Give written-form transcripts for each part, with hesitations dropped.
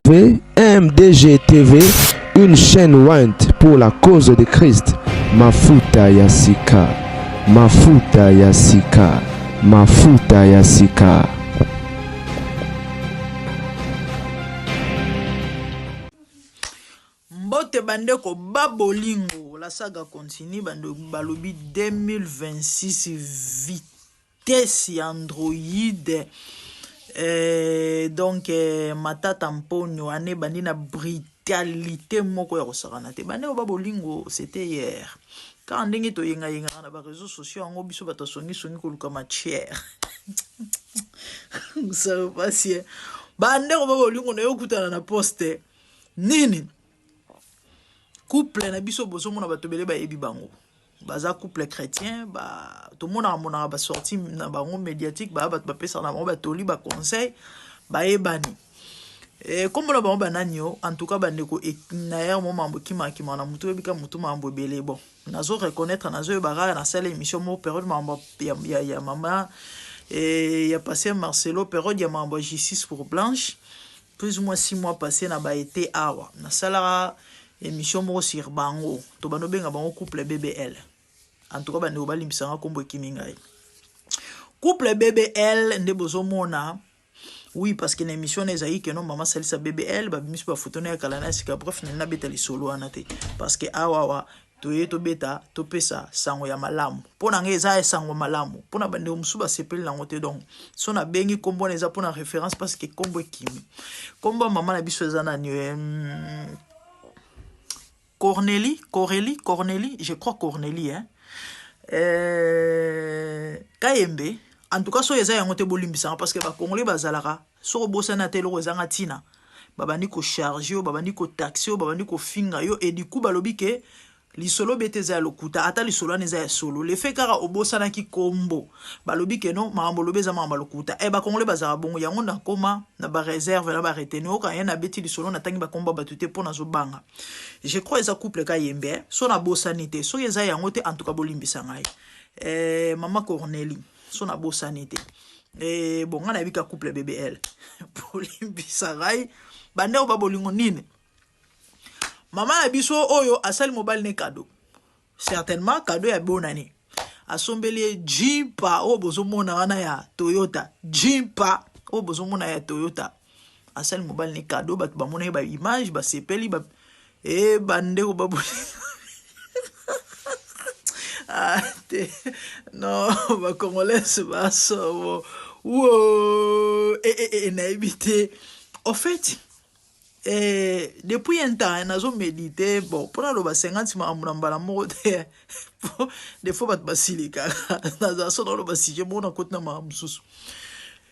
MDG TV, une chaîne ointe pour la cause de Christ. Mafuta ya sika, mafuta ya sika, mafuta ya sika. Mbote bandeko ba bolingo, la saga continue bando balobi 2026 vitesse ya Android donc Matata Mponyo ane bandi na brutalité moko ya kosakana te. Bandeko ba bolingo, c'était hier. Kaka ndenge toyengayengaka na ba réseaux sociaux yango biso bato songi songi koluka matière. Mosala pasi. Bandeko ba bolingo na yo kutana na poste nini couple na biso bozomona bato ebele bayebi bango baza couple chrétien ba tomonaka monaka basortie na bango médiatique baya bato bapesaka na bango batoli baconseil bayebani nkombo na bango banani yo. En tout cas bandeko na ye mo mambo ekimakima na motu oyebika motu mambo ebele. Bon, nazo reconnaître, nazoyeba kaka nasala émission moko période mambo ya mama ya pasteur Marcelo, période ya mambo ya justice pour Blanche, plus ou moins 6 mois passé na baete awa nasalaka émission moko sur bango. To bando benga bango couple BBL. En tout cas bandeko balimbisanga, nkombo ekimi ngai. Couple BBL nde bozomona. Oui, parce que na émission na ezalaki keno mama salisa BBL babimisi bafoto na ya kala na sika. Bref, nali nabeta lisolo wana te parce que awawa toye tobeta topesa sango ya malamu. Mpo na ngai eza sango malamu, mpo na bandeko mosusu basepeli nango te. Donc so nabengi nkombo wana eza mpona référence parce que nkombo ekimi. Nkombo ya mama na biso eza nani? Cornélie, Corélie, Cornélie, je crois Cornélie, hein. Kayembe, en tout cas so eza yango te bolimbisanga parce que bakongolais bazalaka soki obosani ata eloko ezanga ntina, babandi kocharger yo, babandi kotaxer yo, babandi kofinga yo. Et du coup balobi ke lisolo bete eza ya lokuta, ata lisolo wana eza ya solo. Le fait kaka obosanaki kombo, balobi ke no, makambo olobi eza makambo ya lokuta. E bakongole bazalaka bongo. Yango nakoma na baréserve na baretenue. Oka ye nabeti lisolo, natangi bakombo ya bato te mpo nazobanga. Je crois eza couple Kayembe, so nabosani te. Soki eza yango te, en tout cas bolimbisa ngai. Mama Cornélie, so nabosani te. Bon, ngai nayebi ka couple BBL, bolimbisa ngai bandeko ba bolingo. Nini, mama na biso oyo asali mobali ne cadeau, certainement cadeau ya bonani, asombeli ye jimpa oyo bozomona wana ya Toyota. Jimpa oyo bozomona ya Toyota, asali mobali ne cadeau. Bato bamona ye baimage, basepeli ba... E bandeko babolingo, ah, te non, bacongolais basomo wo e, nayebi te. Au fait depuis un temps nazo méditer. Bon, mpona loba 50 makambo na mbala moko te, des fois bato basilikaka. Naza so naloba sujet moko, nakoti na makambo mosusu.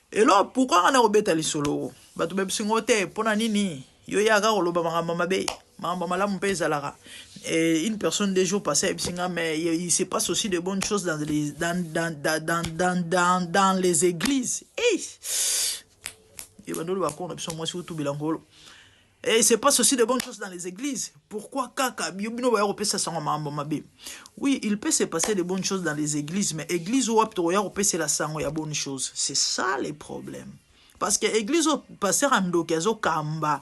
Elo pourquoi nga na kobeta lisolo, bato bayebisingo te mpona nini yo yaka koloba makambo mabe, makambo malamu mpe ezalaka. Une personne des jours passés ayebisi nga: mais il se passe aussi de bonnes choses dans les églises. Hey! Ebandoli bakona biso mwasi otubela ngolo. Et il se passe aussi de bonnes choses dans les églises. Pourquoi kaka bino baya kopesa sango makambo mabe? Oui, il peut se passer de bonnes choses dans les églises, mais église oyo wapi tokoya kopesela sango ya bonnes choses? C'est ça les problèmes. Parce que église oyo pasteur ya ndoki azokamba,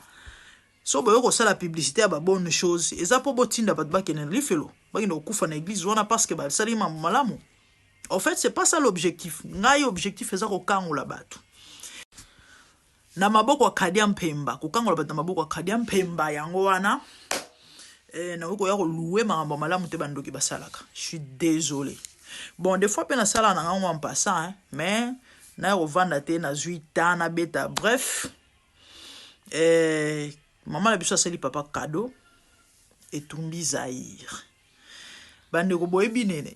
so boye kosala publicité ya babonne chose, eza mpo botinda bato bakende na lifelo, bakende kokufa na église wana parce que basali mambo malamu. En fait, c'est pas ça l'objectif. Ngai objectif eza kokangola bato na maboko ya Kadia Mpemba, kokangola bato na maboko ya Kadia Mpemba. Yango wana nakoki koya kolouer makambo malamu te bandoki basalaka. Je suis désolé. Bon, des fois mpe nasala na ngango en passant, hein, mais naya kovanda te, nazwi temps nabeta. Bref, mama na biso asali papa cadeau, etumbi Zaire. Bandeko boyebi nini,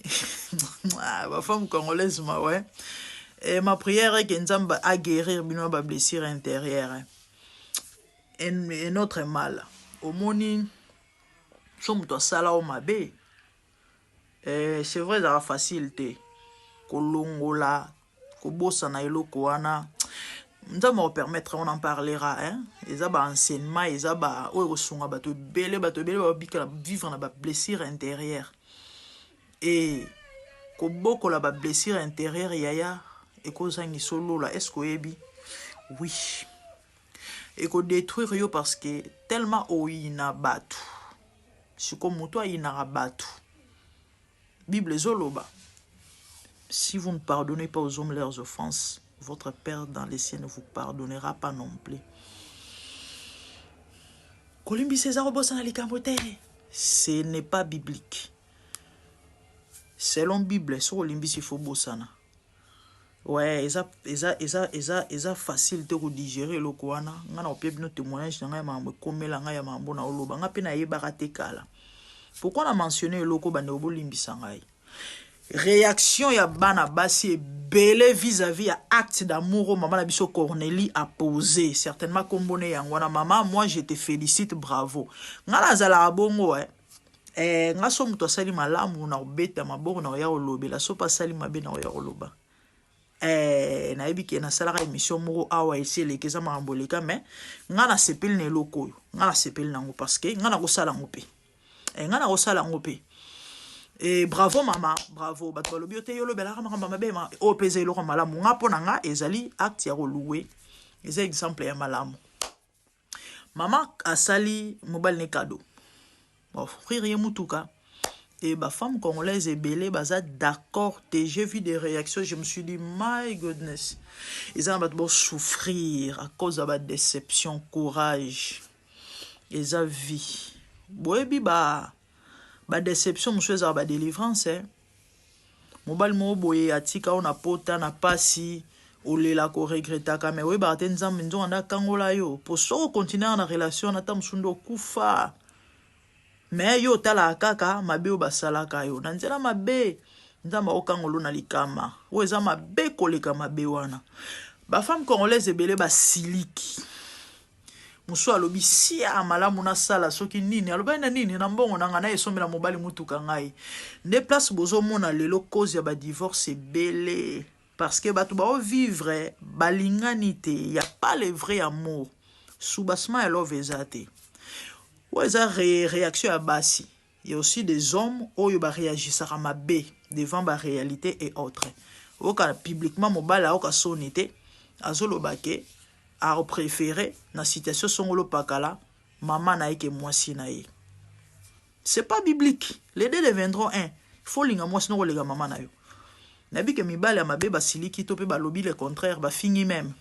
bafemme congolaise mawe. Ma prière est que Nzambe aguérir bino ba blessure intérieure et notre mal. Omoni so moto asala o mabe, c'est vrai, ezalaka facile te kolongola, kobosana eloko wana. Nzambe akopermettre, on en parlera, hein? Eza baenseignement, eza ba oyo ekosunga bato ebele. Bato ebele babikala vivre na bablessure intérieure e kobokola bablessure intérieure. Yaya, ekozangisa olola. Est ce que oyebi? Oui. Ekodétruire yo parce que tellement oyina bato. Siko moto ayinaka bato, Bible ezoloba: si vous ne pardonnez pas aux hommes leurs offenses, votre Père dans les cieux ne vous pardonnera pas non plus. Kolimbisa eza kobosana likambo te, ce n'est pas biblique. Selon Bible, soki olimbisi, faut bosana. Ouais, eza facile te kodigérer eloko wana. Ngai na kopia bino témoignage na ngai ya makambo ekomela ngai, ya makambo na oloba. Ngai mpe nayebaka te kala pourquoi na mentionne eloko. Bandeko, bolimbisa ngai. Réaction ya bana basi ebele vis-à-vis ya acte d'amour oyo mama na biso Cornélie a posé, certainement kombo ne yango wana. Mama, moi je te félicite, bravo. Ngai nazalaka bongo, eh. Nga so moto asali malamu, na kobeta maboko, na koya kolobela. So mpe asali mabe, na koya koloba. Nayebi ke nasalaka émission moko awa, esi eleki, eza makambo eleka, mais nga nasepeli na eloko oyo. Nga nasepeli nango parce que nga nakosala yango mpe, nga nakosala yango mpe. Bravo mama, bravo. Bato balobi yo te, yo olobelaka makambo mabe. Oyo mpe eza eloko malamu. Nga, mpo na nga, ezali acte ya kolouer, eza exemple ya malamu. Mama asali mobali ne cadeau, offrir ye mutuka. Et bafemme congolaise ebele baza d'accord te. J'ai vu des réactions, je me suis dit: my goodness, eza na bato bosouffrir à cause ya badéception. Courage, eza vie. Boyebi, ba badéception mosusu ezala badélivrance, eh? Mobali moko boye atika oyo na pota na pasi, olelaka, oregretaka, mais oyebaka te Nzambe nzonga nde akangola yo. Po soki okontinuer na relation wana, ata mosusu nde okufa. Mais yo otalaka kaka mabe oyo basalaka yo na nzela mabe. Nzambe akokangola na likama oyo eza mabe koleka mabe wana. Bafemme congolaise ebele basiliki. Mosusu alobi: sia malamu nasala soki nini, alobaki na nini na mbongo na ngai, na esombela mobali mutuka. Ngai nde place bozomona lelo cause ya badivorce ebele, parce que bato baovivre balingani te, ya pas le vrai amour, soubassement ya love eza te. Oyo eza réaction ya basi. Il y a aussi des hommes oyo baréagisaka mabe devant baréalité et autres. Oyoka publiquement mobali ayoka soni te, azoloba ke apréféré na situation songolo pakala mama na ye ke mwasi na ye. C'est pas biblique. Les deux deviendront un. Faut linga mwasi no kolega mama na yo. Nayebi ke mibali ya mabe basiliki to mpe balobi le contraire, bafingi même,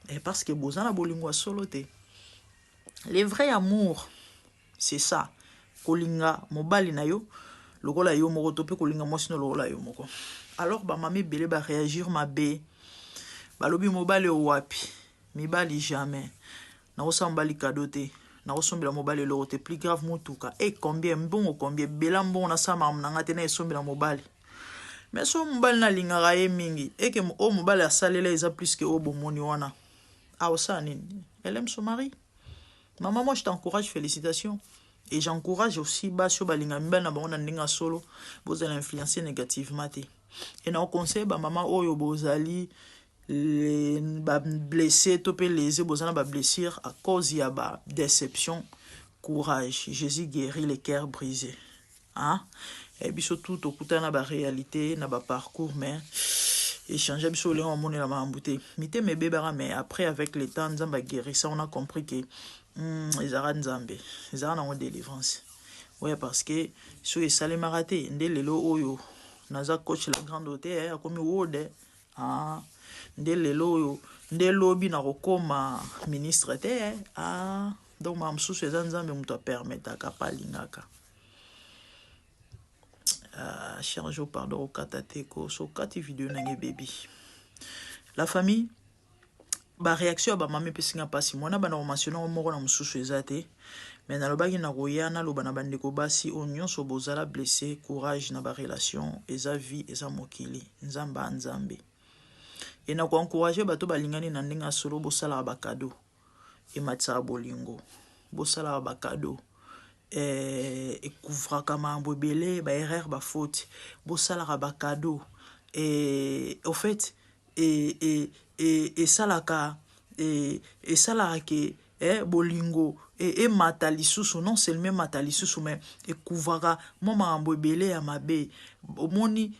et parce que boza na bolingo ya solo te. Le vrai amour, c'est ça: kolinga mobali na yo lokola yo moko, to mpe kolinga mwasi no lokola yo moko. Alors bamama ebele baréagir mabe, balobi: mobali owapi? Mibali jamais nakosala mobali cadeau te, nakosombela mobali eloko te, plus grave motuka. E combien mbongo, combien bela mbongo nasala makambo na nga te, na esombela mobali. Mais so mobali nalingaka ye mingi, eke oyo mobali asalela eza plus ke oyo bomoni wana, aosala nini? Elle aime son mari. Maman, moi je t'encourage, félicitations. Et j'encourage aussi basi oyo balinga mibali na bango na ndenge ya solo, bozala influence négativement te. E na oconseille bamama oyo bozali bablessé to mpe lésé, boza na bablessure à cause ya badéception, courage. Jésus guérit les cœurs brisés, hein? E biso tu tokutana na baréalité na baparcours, mais échange biso olinga omonela makambo te, mitema ebebaka. Mais après, avec le temps, Nzambe aguérissa. On a compris que ezalaka Nzambe, ezalaka nango délivrance. Ouais, parce que soki esalemaka te nde lelo oyo naza coach la grande te, eh, akomi wode, ah, nde lelo oyo nde lobi nakokóma ministre te, eh. Ah, donc makambo mosusu eza Nzambe moto apermetaka pa alingaka. Charge, pardon, okata te ko so okati video ndenge ebebi. La famille, baréaction ya bamama epesinga mpasi. Mwana bana komentionner ngo moko na mosusu eza te, mais nalobaki na koya naloba na bandeko basi oyo nyonso bozala blessé, courage na barelation. Eza vie, eza mokili. Nzambe a Nzambe. E na koencourager bato balingani na ndenge ya solo, bosalaka bacadeau, ematisaka bolingo. Bosalaka bacadeau, ecouvraka makambo ebele, baerreur, bafaute. Bosalaka bacadeau, au fait esalaka ke bolingo emata lisusu. Non seulement emata lisusu, mais ecouvraka mwa makambo ebele ya mabe. Omoni,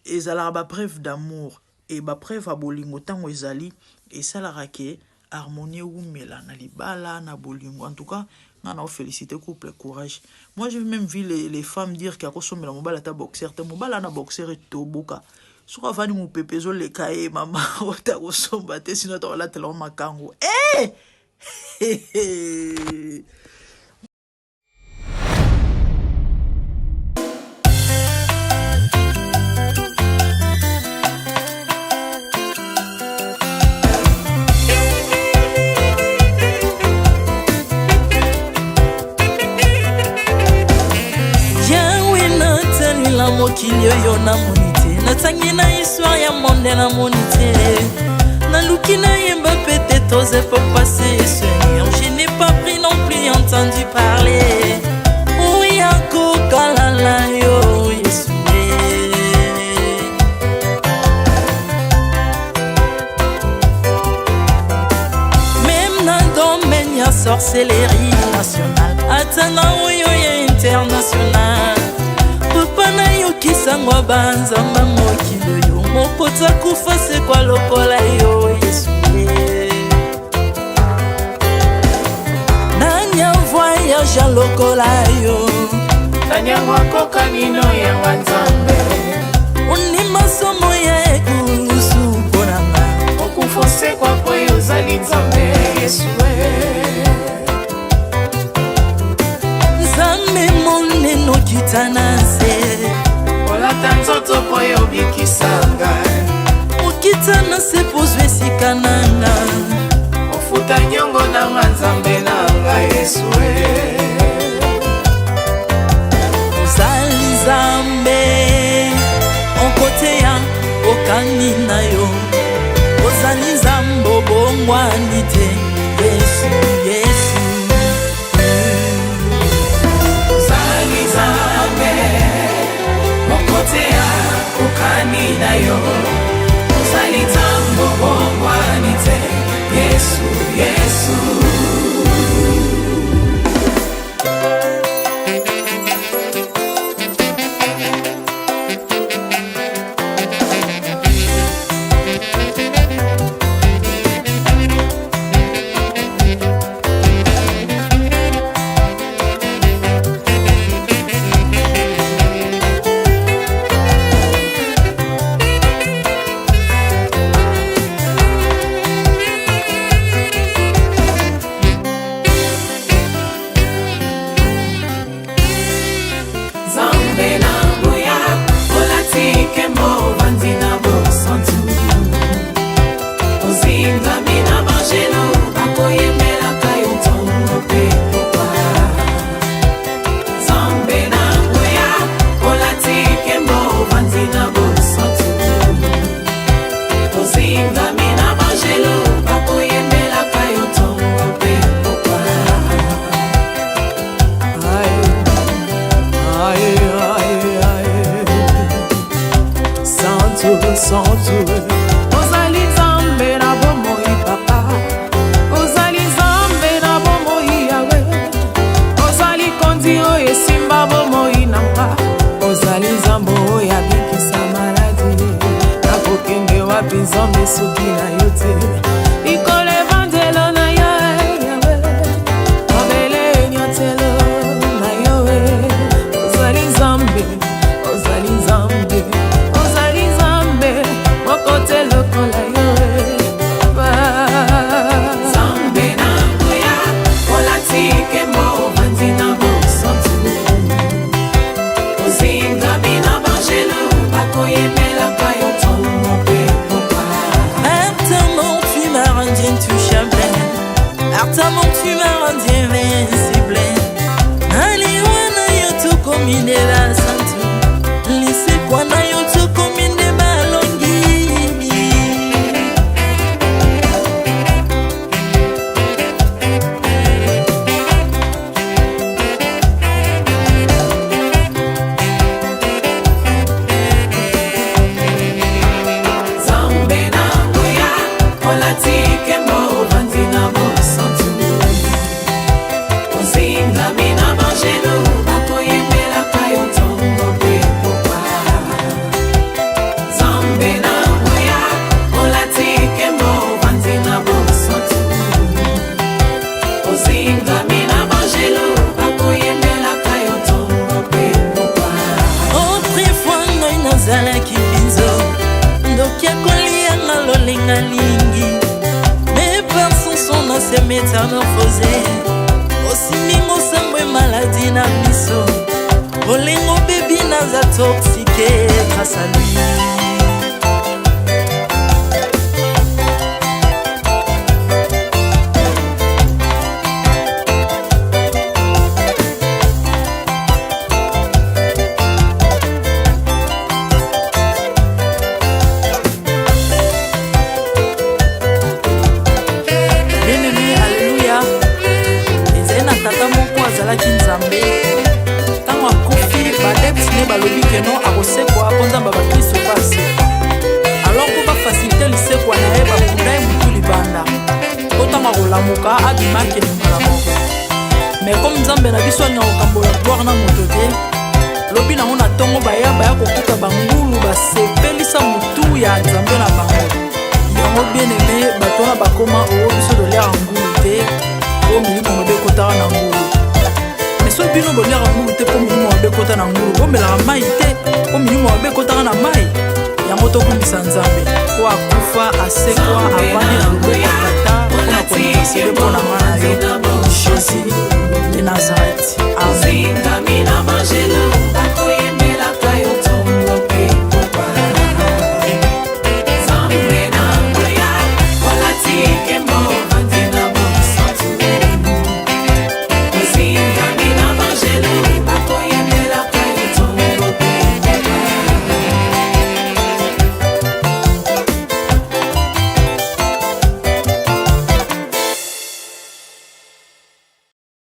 ezalaka bapreuve d'amour e bapreuve ya bolingo. Ntango ezali, esalaka ke Harmonie ewumela na libala na bolingo. En tout cas nga na féliciter couple, courage. Moi, j'ai même vu les femmes dire que akosombela mobali ata boxer te. Mobali ana boxer etoboka, soki avandi, mopepe ezoleka ye. Mama ota kosomba te, sino ata kolatela makango. Eh! Yawe, natalela mokili oyo, namoni te. Natangi na histoire ya monde, namoni te. Naluki nayemba peut-être aux époques passées. Seigneur, je n'ai pas pris non plus entendu parler oya kokalala yo, Yesu. Même na domaine ya sorcellerie nationale, ata na oyo ya international, papa, nayokisango banzamba mokili oyo, moko takufa sekwa lokola yo, Yesu. Nani avoyage lokola yo? Nani yango akokani no yanga Nzambe? Ondima somo ya ekulusu mpo na nga. Okufa, osekwa po yo ozali Nzambe, Yesu. Nzambe monene, okita na nse. Olata nzoto po yo obikisa ngai. Okita na se po ozwa esika na nga. Ofuta nyongo na nga, Nzambe na ngai, Yesu. Ozali Nzambe okoteya okani na yo. Ozali Nzambe obongwani te, Yesu, Yesu. Ozali Nzambe okoteya okani na yo. Ozali Nzambe obongwani te, Yesu, Yesu. Nzambe na nguya, olati nkembo, ovandi na bosantu. Ozingami na bangelo, bakoyembelaka yo ntongo mpe pokwa. Nzambe na nguya, olati nkembo, ovandi na bosantu. Ozingami na bangelo, bakoyembelaka yo ntongo mpe pokwa. Aïe, aïe, aïe, aïe. Santu, santu. Ozali Nzambe na bomoi, papa. Ozali Nzambe na bomoi, Yawe. Ozali kondi oyo esimba bomoi na nga. Ozali Nzambe oyo abikisa maladi. Nakokende wapi, Nzambe, soki na yo te? Likolo evandelo na yo, Yawe. Mabele enyatelo na yo. Ozali Nzambe, ozali Nzambe, ozali Nzambe moko te lokola yo, papa. Nzambe na nguya, olati nkembo, ovandi na bosantu. Ozingami na bangelo, bakoyembelaka yo ntongo mpe pokwa. Ata Ozingami na bangelu bakoyembelaka yo ntongo mpe pokwa. Autrefois ngai nazalaki binzo, ndoki akolianga lolenga lingi, mais par son son na se métamorphose, osimbi mosango maladi na miso, bolingo bebi naza toxique grâce à lui. Bien-aimé, alleluya. Ezali na tata moko azalaki Nzambe. Ntango akufi, baadepte ne balobi keno akosekwa mpo Nzambe ya bakristo mpe asekwa. Alors mpo bafacilite lisekwa na ye, bakunda ye motu libanda mpo ntango akolamuka abima akende mbala moko. Mais comme Nzambe na biso alingaka kokambola gloire na moto te, lobi nango na ntongo baya baya kokuta bangulu basepelisa motu ya Nzambe na bango. Yango bien aimé, bato wana bakoma oo biso toliaka ngulu te mpo milimo mabe ekotaka na ngulu. Mais soki bino boliaka ngulu te mpo milimo mabe ekota na ngulu, bomelaka mai te mpo milimo mabe ekotaka na mai. Yango tokumbisa Nzambe mpo akufa, asekwa, avandi na loboko ya Tata mpona kointercede mpo na nga na yo.